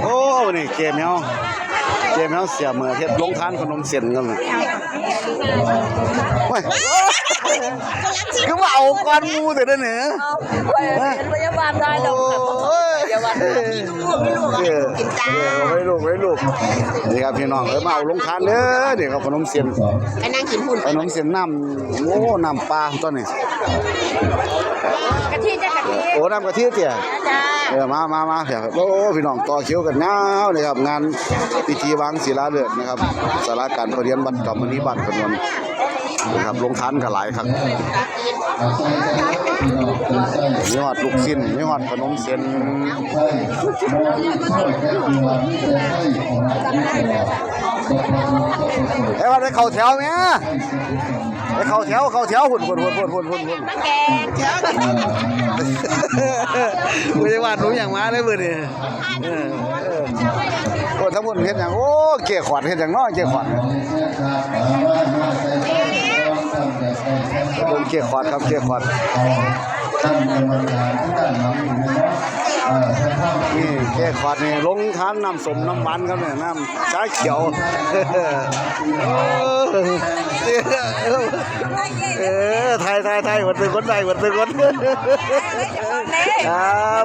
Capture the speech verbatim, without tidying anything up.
โอ้ นี่เกมเฮา เกมเฮาเสียเหมือเฮ็ดโรงทานขนมเส้นกันเลย โอ้ย คือว่าเอาก้อนหมู่แต่เด้อเนี่ย เอา เป็นพยาบาลได้แล้วค่ะ โอ้ย พยาบาล มีลูก มีลูก เออ กินจ้า เออ ไว้ลูก ไว้ลูก นี่ครับพี่น้อง เออ มาเอาโรงทานเด้อ นี่ครับ ขนมเส้น ไปนั่งกินหุ่น ขนมเส้นน้ำ โอ้ น้ำปลาตัวนี้ กะทิจ้ะ กะทิ โอ้ น้ำกะทิเตี้ย จ้า เออ มา มา มาเถอะ โอ้ พี่น้อง ต่อคิวกันยาวเลยครับ งานพิธีวางศิลาฤกษ์นะครับ ศาลาการประเรียนวัดจอมมณีบ้านขนวน นะครับ โรงทานก็หลายครับ มีฮอดลูกชิ้น มีฮอดขนมเส้น เอ้ย ว่าได้เข้าแถวไหม ไปเข้าแถว เข้าแถว หุ่น หุ่น หุ่น หุ่น หุ่น หุ่น หุ่น แกง ไม่ใช่ว่าหนูอย่างมาเลยเบอร์นี่ เออ เออ โอ้ ทั้งหมดเฮ็ดหยัง โอ้ เก้ขอดเฮ็ดหยังเนาะ เก้ขอด เบิ่งเก้ขอดครับ เก้ขอด นี่เก้ขอดนี่ โรงทานน้ำส้มน้ำหวานครับเนี่ย น้ำชาเขียว เออ ถ่าย ถ่าย ถ่าย หมดทุกคน ถ่าย หมดทุกคน ครับ